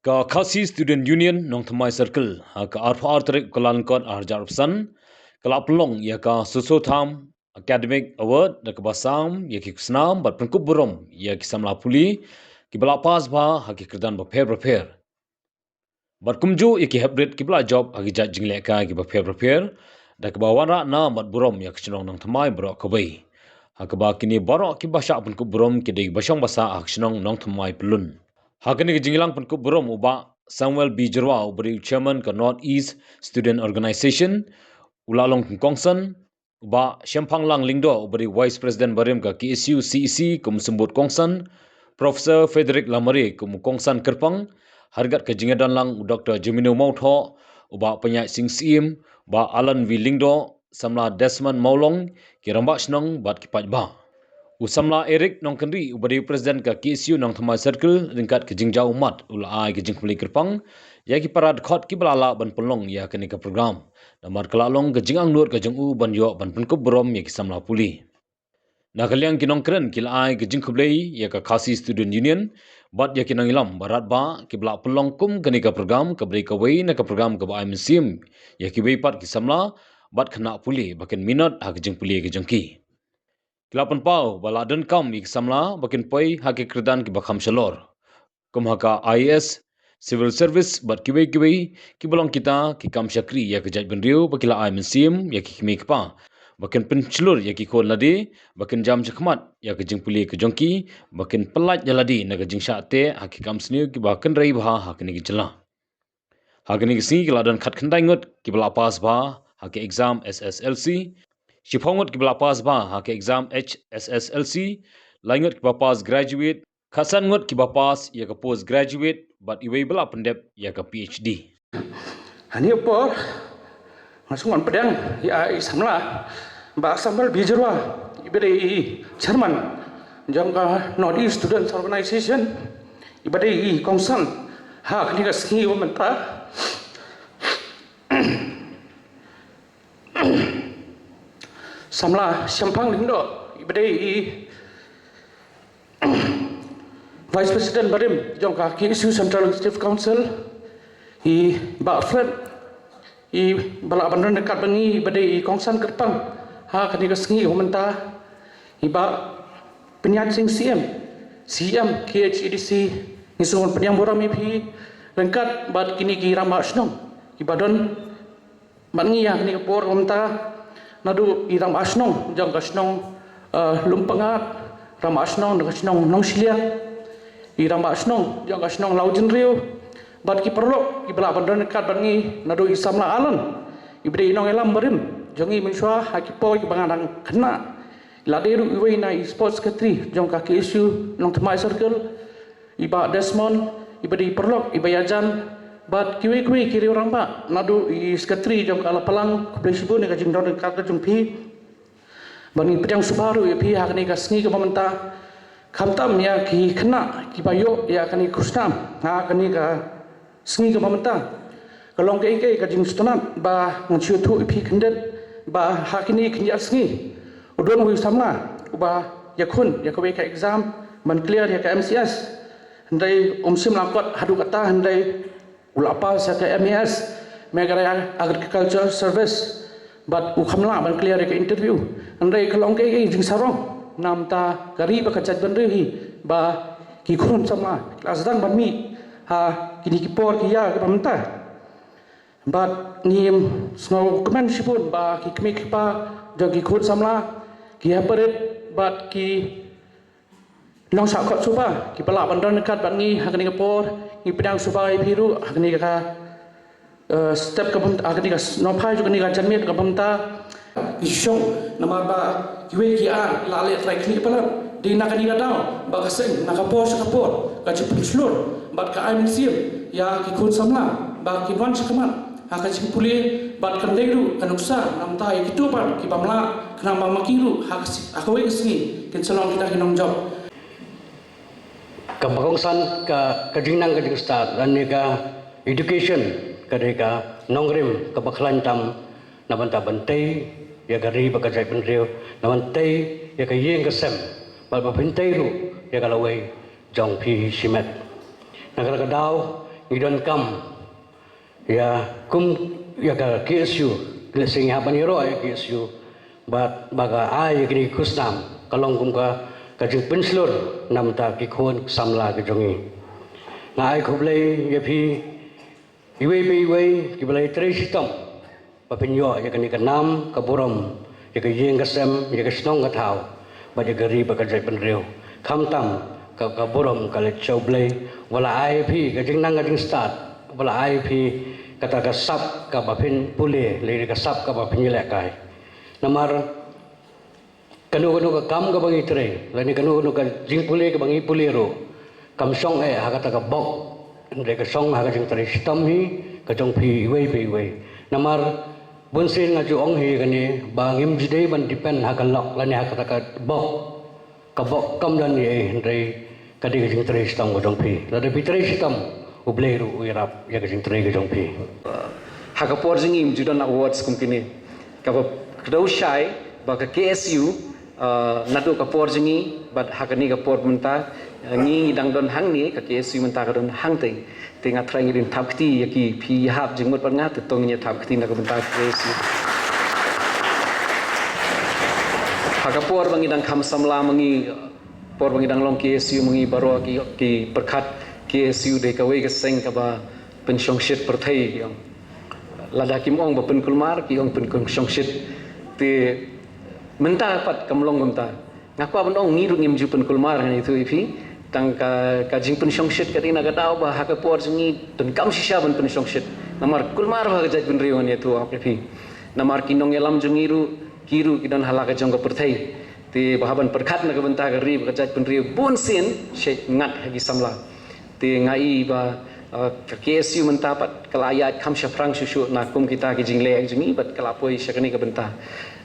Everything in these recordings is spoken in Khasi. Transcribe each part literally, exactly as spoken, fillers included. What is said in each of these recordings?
Ka Khasi Student Union Nongthymmai Circle ha ka arphew ar tarik Kyllalyngkot arhajar arphew san ka la pynlong ïa ka Soso Tham Academic Award da kaba sam ïa ki khusnam bad pynkup burom ïa ki samla pule kiba la pass bha ha ki kyrdan bapher bapher. Bad kumjuh ïa ki heprit kiba la jop ha ki jait jinglehkai kiba pher bapher da kaba wanrah nam bad burom ïa ka shnong Nongthymmai baroh kawei. Ha kaba kine baroh kiba shah pynkup burom ki dei kiba shong basa ha ka shnong Nongthymmai Pyllun. Ha kane ka jingïalang pynkup burom u Bah Samuel B Jyrwa uba dei u Chairman ka North East Student Organization u la long kum u kongsan, u Bah Shemphang Lang Lyngdoh uba dei Vice President barim ka K S U C E C kum u symbud kongsan, Professor Frederick Lamare kum u kongsan kyrpang, ha ryngkat ka jingïadon lang u Doktor Jemino Mawthoh, u Bah Pynïaid Sing Syiem, u Bah Alan V Lyngdoh, samla Desmond Mawlong, ki rangbah shnong bad ki paidbah. U samla Eric Nongkynrih uba dei u President ka K S U Nongthymmai Circle ryngkat ka jingjaw ummat u la ai ka jingkhublei kyrpang ïa ki para dkhot kiba la lah ban pynlong ïa kane ka program. Namar ka la long ka jingangnud ka jong u ban ïoh ban pynkup burom ïa ki samla pule. Na ka liang ki nongkren ki la ai ka jingkhublei ïa ka Khasi Student Union bad ïa ki nongïalam ba radbah kiba la pynlong kum kane ka program kaba dei kawei na ka program kaba ai mynsiem ïa kiwei pat ki samla bad khynnah pule ba kin minot ha ka jingpule ka jong ki. Ki la pynpaw ba la donkam ïa ki samla ba kin poi ha ki kyrdan kiba kham shalor, kum ha ka I A S, Civil Service bad kiwei kiwei kiba long kita ki kam shakri ïa ka jaitbynriew ba ki la ai mynsiem ïa ki kmie kpa ba kin pynshlur ïa ki khun lade ba kin jam shakhmat ïa ka jingpule ka jong ki, ba kin pyllait ïa lade na ka jingshah teh ha ki kam sniew kiba kynrei bha ha kane ka jylla. Ha kane ka sngi ki la don khatkhyndai ngut kiba la pass bha ha ka exam S S L C, shiphew ngut kiba la pass bha ha ka exam H S S L C, lai ngut kiba pass graduate, khatsan ngut kiba pass ïa ka post graduate bad iwei ba la pyndep ïa ka P H D. Hangne por nga sngewbha pdiang ïa i samla Bah Samuel B Jyrwa iba dei i chairman jong ka North East Students Organization, iba dei i kongsan ha kane ka sngi ba mynta. Samla Shemphang Lyngdoh iba dei i Vice President barim jong ka K S U Central Executive Council, i Bah Fred, iba la ban don ryngkat bad ngi iba dei i kongsan kyrpang ha kane ka sngi ba mynta, i Bah Pynïaid Sing Syiem, C E M K H A D C, ngi sngewbha pdiang burom ïa phi ryngkat bad kine ki rangbah shnong kiba don bad ngi ha kane ka por ba mynta, naduh i rangbah shnong jong ka shnong, eh, Lumpyngngad, rangbah shnong jong ka shnong Nongshiliang, i rangbah shnong jong ka shnong Lawjynriew bad ki paralok kiba la ban don ryngkat bad ngi, naduh i samla Alan iba dei i nongïalam barim jong ngi mynshuwa ha ki por kiba nga dang khynnah. Lade ruh iwei na i sports secretary jong ka K S U Nongthymmai Circle, i Bah Desmond, iba dei i paralok iba ïajan, bad kiwei kiwei ki riew rangbah, naduh i secretary jong ka Lapalang, khublei shibun ïa ka jingdon ryngkat ka jong phi. Bad ngi pdiang sngewbha ruh ïa phi ha kane ka sngi kaba mynta, khamtam ïa ki khynnah kiba ïoh ïa kane ka khusnam ha kane ka sngi kaba mynta. Ka long kaei kaei ka jingsngewtynnat ba ngan shu ïathuh ïa phi khyndiat ba ha kine ki ar sngi u don uwei u samla uba ïakhun ïa kawei ka exam ban clear ïa ka M C S. Hynrei um shym la kot haduh katta, hynrei u la pass ïa ka M A S, Meghalaya Agriculture Service. Bad u kham lah ban clear ïa ka interview. Hynrei ka long kaei kaei jingsarong na bynta ka ri bad ka jaitbynriew hi ba ki khun samla ki la sdang ban mih ha kine ki por ki ïar kiba mynta. Bad ngim sngewkmen shibun ba ki kmie ki kpa jong ki khun samla, ki heprit bad ki nongshah kot suba kiba lah ban don ryngkat bad ngi ha kane ka por. Ngi pdiang suba ïa phi ruh ha kane ka, eh, step kaba mynta, ha kane ka sngewbha jong kane ka janmiet kaba mynta. Ngi sngewsih namar ba kiwei ki ar la leh trai khlieh palat. Dei na kane ka daw ba ka seng na ka por sha ka por ka jingpynshlur bad ka ai mynsiem ïa ki khun samla ba kin wan shakhmat ha ka jingpule bad kan dei ruh ka nuksa na bynta ïa kito pat ki bym lah, khnang ba ma ki ruh ha ka si-, ha kawei ka sngi kin sa long kita ki nongjop. Kaba kongsan ka, ka jingnang ka jingstad lane ka education ka dei ka nongrim kaba khlaiñ tam na bynta ban tei ïa ka ri bad ka jaitbynriew, na ban tei ïa ka ïing ka sem bad ban pyntei ruh ïa ka lawei jong phi shimet. Na kata ka daw Ngi donkam ïa kum ïa ka K S U, lehse ngi hap ban ïaroh ïa ka K S U, bad ba ka ai ïa kine ki khusnam ka long kum ka, ka jingpynshlur namar ki khun samla ki jong ngi. Nga ai khublei ïa phi iwei pa iwei kiba la ïatrei shitom ba phin ïoh ïa kane ka nam ka burom, ïa ka ïing ka sem, ïa ka shnong ka thaw, bad ïa ka ri bad ka jaitbynriew. Khamtam ka, ka burom ka leit sha U Blei, ba la ai ïa phi ka jingnang ka jingstad, ba la ai ïa phi kata ka sap kaba phin pule, lane ka sap kaba phin ïalehkai. Namar kano kano ka kam kaba ngi trei, lane kano kano ka jingpule kaba ngi pule ruh, kam shong eh ha kata ka bok, hynrei ka shong ha ka jingtrei shitom hi ka jong phi iwei pa iwei. Namar bunsien nga ju ong hi kane ba ngim ju dei ban depend ha ka lok lane ha kata ka bok. Ka bok kam don ei ei, hynrei ka dei ka jingtrei shitom ka jong phi. Lada phi trei shitom, U Blei ruh u ïarap ïa ka jingtrei ka jong phi. Ha ka por jong ngi ym ju don awards kum kine. Kaba kdew shai ba ka K S U, uh, naduh ka por jong ngi bad ha kane ka por mynta, uh, ngi dang don hangne, ka K S U mynta ka don hangtei. Te nga trai ngin thap kti ïa ki, phi ïahap jingmut bad nga, te to ngin ïa thap kti na ka bynta ka K S U. Ha ka por ba ngi dang kham samla ma ngi, por ba ngi dang long K S U ma ngi baroh ki, ki pyrkhat K S U dei kawei ka seng kaba pynshongshit pyrthei ki ong. Lada kim ong ba pynkulmar, ki ong pynshongshit. Te mynta pat kam long kumta. Nga kwah ban ong ngi ruh ngim ju pynkulmar, ngan ïathuh ïa phi. Tang ka, ka jingpynshongshit ka dei na ka daw ba ha ka por jong ngi donkam shisha ban pynshongshit. Namar kulmar ba ha ka jaitbynriew, ngan ïathuh ïa phi. Namar ki nongïalam jong ngi ruh, ki ruh ki don ha la ka jong ka pyrthei. Te ba hap ban pyrkhat na ka bynta ka ri bad ka jaitbynriew, bunsien shet ngat ha ki samla. Te nga i ba, uh, ka K S U mynta pat ka la ïaid kham shaphrang shuh shuh na kum kita ki jingleh jong ngi bad ka la poi sha kane ka bynta.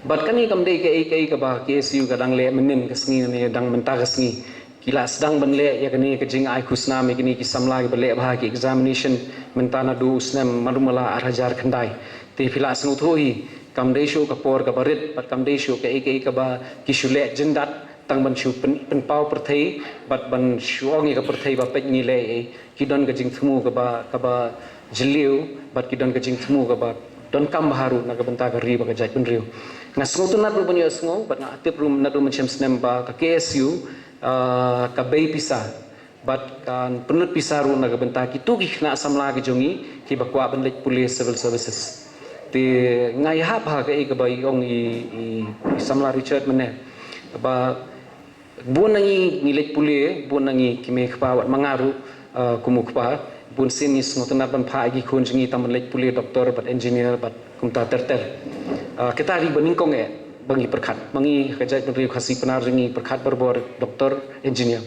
Bad kane kam dei kaei kaei kaba K S U ka dang leh mynnin ka sngi ne dang mynta ka sngi. Ki la sdang ban leh ïa kane ka jingai khusnam ïa kine ki samla kiba leh bha ha ki examination mynta naduh u snem malu mala ar hajar khyndai. Te phi la sngewthuh hi, kam dei shuh ka por kaba rit bad kam dei shuh kaei kaei kaba ki shu leh jyndat tang ban shu pyn, pynpaw pyrthei bad ban shu ong ïa ka pyrthei ba peit ngi leh ei. Ki don ka jingthmu kaba, kaba jylliew bad ki don ka jingthmu kaba donkam bha ruh na ka bynta ka ri bad ka jaitbynriew. Nga sngewtynnat ruh ban ïohsngew bad nga tip ruh naduh mynshem snem ba ka K S U, ah, ka bei pisa bad kan pynlut pisa ruh na ka bynta kito ki khynnah samla ki jong ngi kiba kwah ban leit pule civil services. Te nga ïahap ha kaei kaba i ong i, i, i samla Richard mynne ba bun na ngi ngi leit pule, bun na ngi ki mei kpa, wat ma nga ruh, uh, kum u kpa, bunsien ngi sngewtynnat ban phah ïa ki khun jong ngi tang ban leit pule doctor bad engineer bad kumta ter ter. Uh, kita dei ba nyngkong eh ba ngi pyrkhat. Ma ngi ka jaitbynriew Khasi Pnar jong ngi pyrkhat barabor doctor, engineer.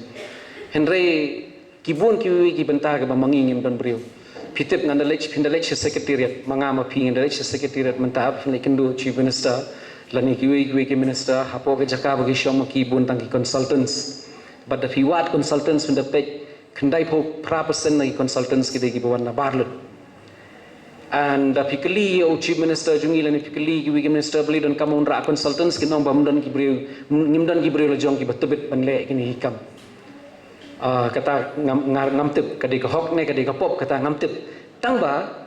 Hynrei ki bun kiwei ki bynta kiba ma ngi ngim don briew. Phi tip ngan da leit, phin da leit sha secretariat, ma nga ma phi ngin da leit sha secretariat mynta, phin leit kynduh Chief Minister lane kiwei kiwei ki minister, hapoh ka jaka ba ki shong ma ki bun tang ki consultants. Bad da phi wad consultants, phin da peit khyndai phew phra percent na ki consultants ki dei kiba wan na bar lut. And da phi kylli ïa u Chief Minister jong ngi lane phi kylli kiwei ki minister, balei donkam un rah consultants, kin ong ba ym don ki briew, ngim don ki briew la jong kiba tbit ban leh kine ki kam. Ah, kata ngam, ngam, ngam tip ka dei ka hok ne ka dei ka pop, kata ngam tip. Tang ba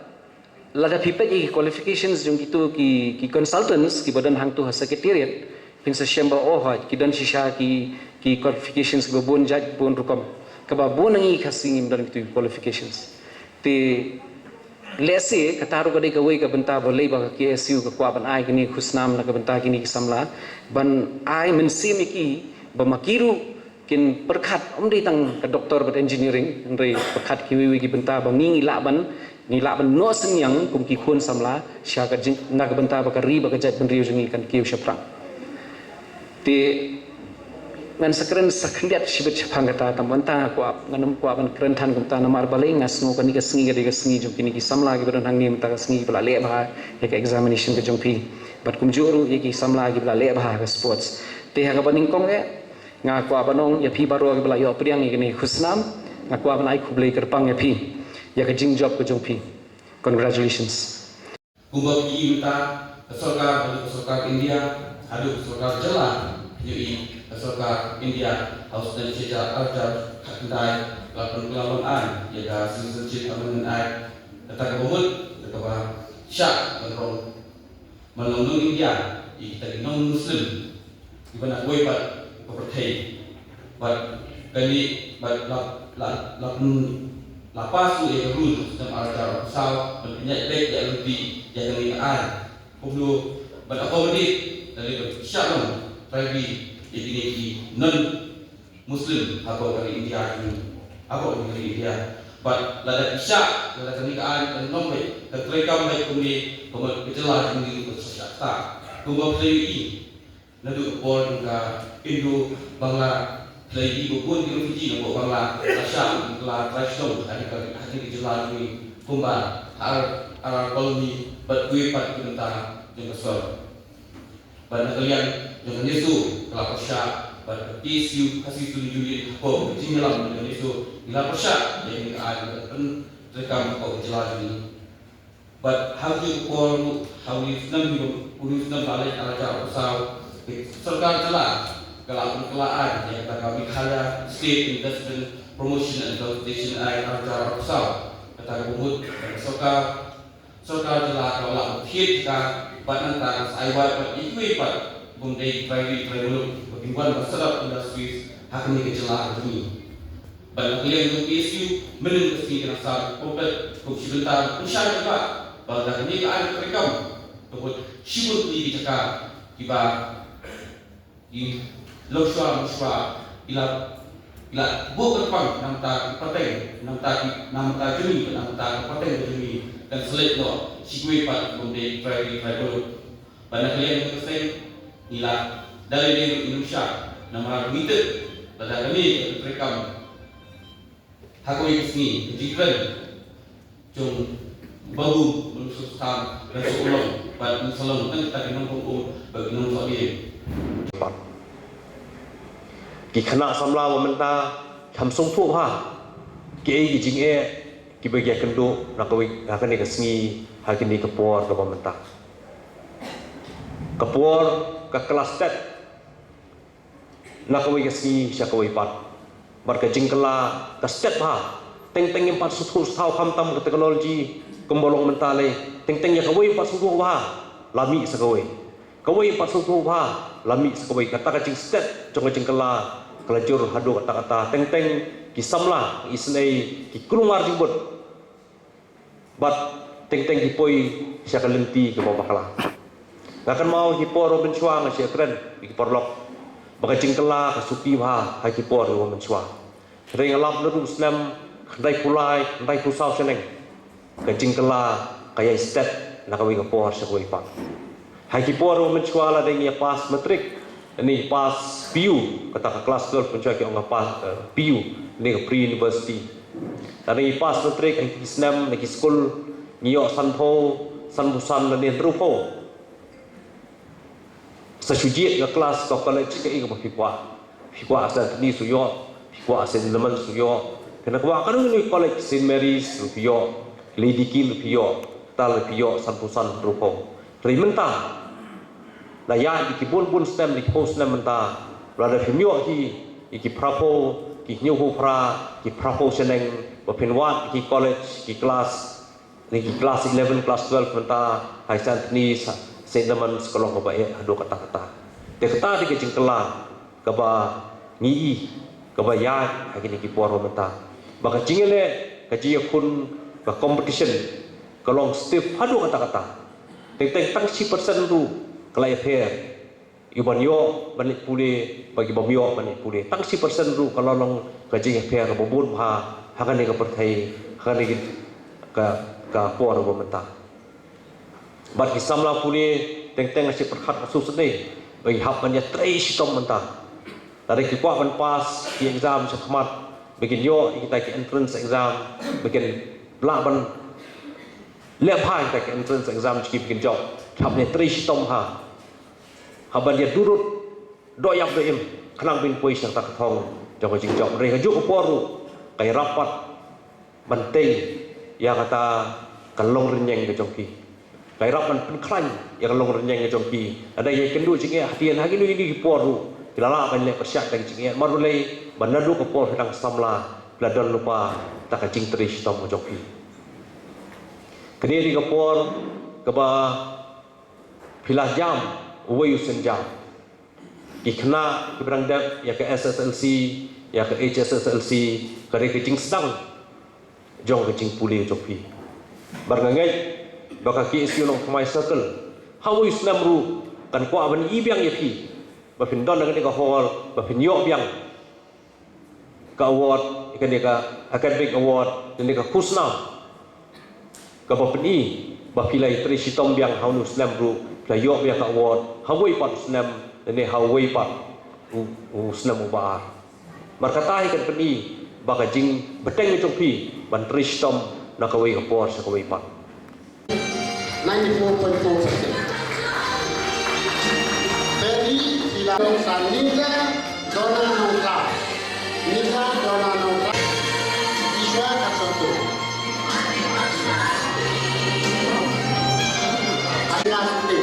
lada phi peit ïa ki qualifications jong kito ki, ki consultants kiba don hangto ha secretariat, phin sa shem ba, oh, hooid, ki don shisha ki, ki qualifications kiba bun jait bun rukom. Kaba bun na ngi Khasi ngim don kito ki qualifications. Te lehse kata ruh ka dei kawei ka bynta balei ba ka K S U ka kwah ban ai kine ki khusnam na ka bynta kine ki samla, ban ai mynsiem ïa ki ba ma ki ruh kin pyrkhat, ym dei tang ka doctor bad engineering, hynrei pyrkhat kiwei kiwei ki bynta ba ngi ngi lah ban, ngi lah ban noh synñiang kum ki khun samla sha ka jing, na ka bynta ba ka ri bad ka jaitbynriew jong ngi kan kiew shaphrang. Te ngan sa kren sa khyndiat shibit shaphang kata, tang ba mynta nga kwah, ngan ym kwah ban kren than kumta namar balei, nga sngew kane ka sngi ka dei ka sngi jong kine ki samla kiba don hangne mynta ka sngi, kiba la leh bha ïa ka examination ka jong phi. Bad kumjuh ruh ïa ki samla kiba la leh bha ha ka sports. Te ha kaba nyngkong eh nga kwah ban ong ïa phi baroh kiba la ïoh pdiang ïa kane ka khusnam, nga kwah ban ai khublei kyrpang ïa phi ïa ka jingjop ka jong phi. Congratulations. Kumba phi i mynta, ka sorkar, haduh ka sorkar India, haduh ka sorkar jylla, phi i ka sorkar India ha u snem shi hajar ar hajar khyndai, Ka pynkylla long ai ïa ka Citizenship Amendment Act, kata kaba mut, kata kaba shah ban long, ban long nong India ïa kita ki nong Muslim kiba na kawei pat ka pyrthei. Bad kane, bad la, la, la, la pass ïa ka rule snem ar hajar arphew saw ban pynïaid beit ïa lynti ïa kane ka ai. Kumno ban accommodate lane ban shah long trai ri ïa kine ki non Muslim hapoh ka ri India jong ngi, hapoh ka ri India. Bad lada ki shah, lada kane ka aiñ kan long beit, kan treikam beit kumne, kumno ka jylla jong ngi kan sa shah kata. Kumba phi la ïohi naduh ka por jong ka Indo Bangla, phi la ïohi ba bun ki refugee napoh Bangla la shah, ki la trai shnong ha kane ka, ha kane ka jylla jong ngi, kumba ha R, R R Colony bad kiwei pat ki bynta jong ka sor. Bad na ka liang jong ka NESO ka la pyrshah, bad ka K S U, Khasi Students' Union, hapoh ka jingïalam jong ka NESO, ngi la pyrshah ïa kane ka aiñ ban pyntreikam hapoh ka jylla jong ngi. Bad ha kane ka por, ha une u snem, une u snem ba la leit, ar hajar arphew saw, ka sorkar jylla ka la pynkylla aiñ ïa kata ka Meghalaya State Investment Promotion and Consultation Act ar hajar arphew saw. Kata kaba mut ka sorkar Sorkar jylla ka la thied ka, bad nangta ka sa ai wad bad ïa kiwei pat, bym dei trai ri trai muluk, ba kin wan ban set up industries ha kane ka jylla ka jong ngi. Bad na ka liang jong K S U, mynnin ka sngi ka nang sa pynpet kum shi bynta pynshai bad ba da kane ka aiñ treikam, ka mut shibun ki jaka kiba Ki lok shuwa, lok shuwa, ki la, ki la buh kyrpang na ka bynta ka pateng, na ka bynta ki, na ka bynta jong ngi, na ka bynta ka pateng jong ngi, kan sa leit noh sha kiwei pat, bym dei trai ri trai muluk. Bad na ka liang ka seng, ngi la da lei lei ruh ngim shah, namar ngi tip lada kane ka treikam ha kawei ka sngi, ka jingkren jong u Babu Mylliung Sosthang kan sa urlong bad kan sa long tang kita ki nongpynïaid bad ki nongpynïaid. Ki khynnah samla ba mynta ki ym sngewthuh bha kiei ki jingeh kiba ki ïakynduh na kawei, ha kane ka sngi, ha kane ka por kaba mynta. Ka por ka kylla stet na kawei ka sngi sha kawei pat. Bad ka jingkylla ka stet bha. Teng teng ngim pat sngewthuh shuh khamtam ka technology kumba long mynta lei. Teng teng ïa kawei pat sngewthuh bha, la mih sa kawei. Kawei pat sngewthuh bha, la mih sa kawei. Kata ka jingstet jong ka jingkylla ka la jur haduh katta katta. Teng teng ki samla, ki isynei, ki kulmar jingbud. Bad teng teng ki poi sha ka lynti kaba bakla. Nga kynmaw ha ki por ba mynshuwa, nga shu ïakren bad ki paralok ba ka jingkylla ka suki bha ha ki por ba mynshuwa. Hynrei nga lap naduh u snem khyndaiphew lai, khyndaiphew saw shaneng, ka jingkylla ka ïai stet na kawei ka por sha kawei pat. Ha ki por ba mynshuwa, lada ngi ïa pass matric, ngi pass P U, kata ka class twelve mynshuwa ki ong ka pass, eh, P U, ne ka pre university. Lada ngi pass matric ha ki snem, na ki skul, ngi ïoh sanphew, sanphew san lane hynriewphew. Sa shu jied ka class, ka college, kaei kaba phi kwah. Phi kwah Saint Agnes, ïoh. Phi kwah Saint Edmund's, ïoh. Phi kwah kano kano ka college, Saint Mary's, phi ïoh. Lady Kim, phi ïoh. Tal, phi ïoh sanphew san, hynriewphew. Hynrei mynta, la ïaid ïa ki bun bun snem, ïa ki phew snem mynta, lada phim ïoh hi ïa ki phraphew, ki hynñiewphew phra, ki phraphew shaneng ba phin wad ïa ki college, ki class, ne ki class eleven, class twelve mynta, ha Saint Agnes, Saint Edmund's, ka long kaba eh haduh katta katta. Te kata dei ka jingkylla kaba ngi i, kaba ïaid ha kine ki por ba mynta. Ba ka jingïaleh, ka jingïakhun, ka competition ka long stiff haduh katta katta. Teng teng tang shi percent ruh ka la ïapher ïa u ban ïoh ban leit pule bad ki bym ïoh ban leit pule. Tang shi percent ruh ka la long ka jingïapher kaba bun bha ha kane ka pyrthei, ha kane ka, ka por ba mynta. Bad ki samla pule, teng teng nga shu pyrkhat ka shisha ne ba ki hap ban ïatrei shitom mynta. Lada ki kwah ban pass ki exam sha khmat, ba kin ïoh ïa kita ki entrance exam, ba kin lah ban leh bha ïa kita ki entrance exam, ki ba kin jop, ki hap ban ïatrei shitom bha. Hap ban ïa durut doh ïap doh im khnang ba kin poi sha kata ka thong jong ka jingjop. Hynrei kajuh ka por ruh ka ïarap pat ban tei ïa kata ka longrynïeng ka jong ki. Ka ïarap ban pynkhlaiñ ïa ka longrynïeng ka jong ki. Lada ïa kynduh jingeh hadien ha kino kino ki por ruh, ki la lah ban leh pyrshah da ki jingeh. Namar balei? Ba naduh ka por ki dang samla, phi la don lypa da ka jingtrei shitom ka jong phi. Kane dei ka por kaba phi la jam uwei u sienjam. Ki khynnah kiba dang dep ïa ka S S L C, ïa ka H S S L C, ka dei ka jingsdang jong ka jingpule jong phi. Bad nga ngeit ba ka K S U Nongthymmai Circle ha uwei u snem ruh kan kwah ban ïohi biang ïa phi, ba phin don ha kane ka hall, ba phin ïoh biang ka award, kane ka academic award, kane ka khusnam kaba pyni ba phi la ïatrei shitom biang ha une u snem ruh, phi la ïoh biang ka award ha uwei pat u snem, ne ha uwei pat u, u snem uba ar. Namar kata hi kan pyni ba ka jingbteng jong phi ban trei shitom na kawei ka por sha kawei pat. Ninety-four point four percent. Peri Sila Nongsa Nida Dona Nongsa. Nida Dona Nongsa. Ishwa Kasoto. Adina Sute.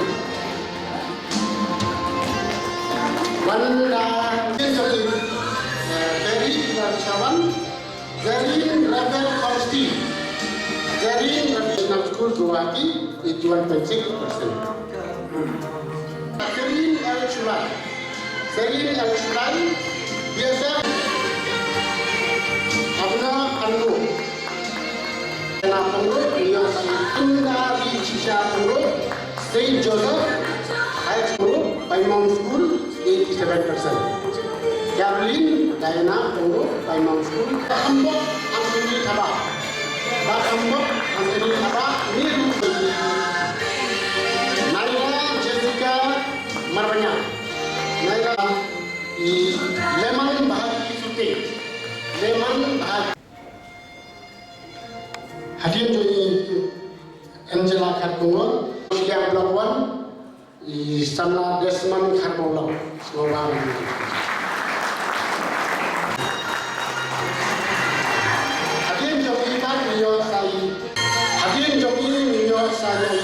Wanda Kinjali. Peri Sila Chavan. Zarin Rafael Consti. Zarin Rafael National School, Guwahati, eighty-one point six percent. Zarin Al Shulai. Zarin Al Shulai, B S F. Abna Annu. Diana Pangrup, Rio Sai. Inda Ri Shisha Pangrup. Saint Joseph High School, Paimon School, eighty-seven percent. Carolyn Diana Pangrup, Paimon School, Hambok Anthony Thabah. Ba Hambok Anthony Thabah, Niru. Naira Jessica Marbanya. Naira i Leman Bahari Suti. Leman Bahari. Hadien jong i Angela Kharkongor, Shillong Block one, i samla Desmond Kharmawlong, Sngewbha. Hadien jong i pat ngi ïoh sa i, hadien jong i ngi ïoh sa i.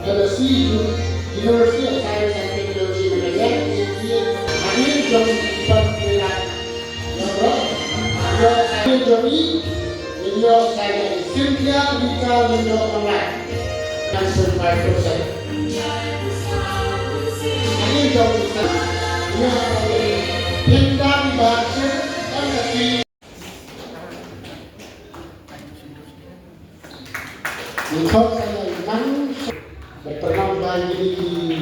Tennessee University of Science and Technology Madras, hadien jong i Ivan Mela Yadro, hadien jong i Cynthia Rita Lindo Nonglait, seventy-five percent. Hadien jong i Pinda Bache, M S C. Ngi khot sa ïa i nang ba tyrngam ba ïa kine ki,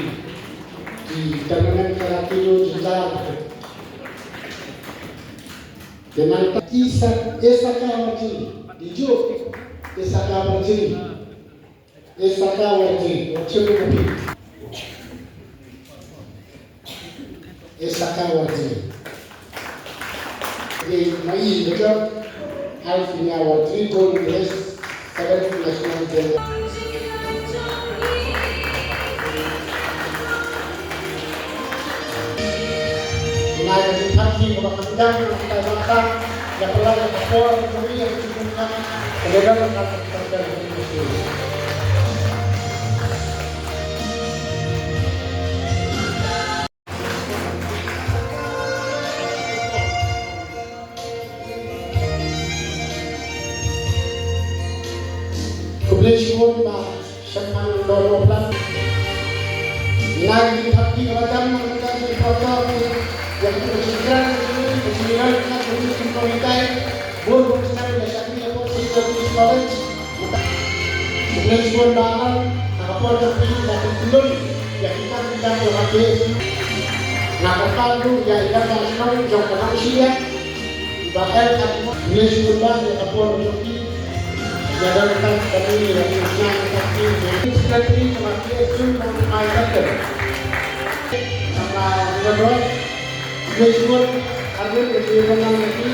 ki tournament ka la kino jynjar. Te nangta Isa, Isaka Warjri, di ju, Isaka Warjri. Isaka Warjri, Warjri. Isaka Warjri. Di Mai Bajor, Alfinia Warjri, gold medalist, seventh National Games. Nai di parti ko ba kandang ko ba kandang, ya pelai ya por ko ya ko. Khublei shibun ba sngewbha don u plan. Ngi thap ki ba dang ka jingpyrta ki ïa ki jingkren ki jingkren ka jingkren. Bun bun snem ïa shakri ïa por shisha ki college. Khublei shibun ba ngan ha ka por jong phi ba phi pynlong ïa ki kam ki jam ïa ka K S U. Nga kyrpad ruh ïa i Rangbah Shnong jong ka Nongshie ba el ka khublei shibun ba ïa ka por jong phi. Ïa don ka kane ïa ka snam ka phi ïa ki secretary jong ka K S U Nongthymmai Circle. Khublei shibun. Arun ïa ki rangbah ïa ki.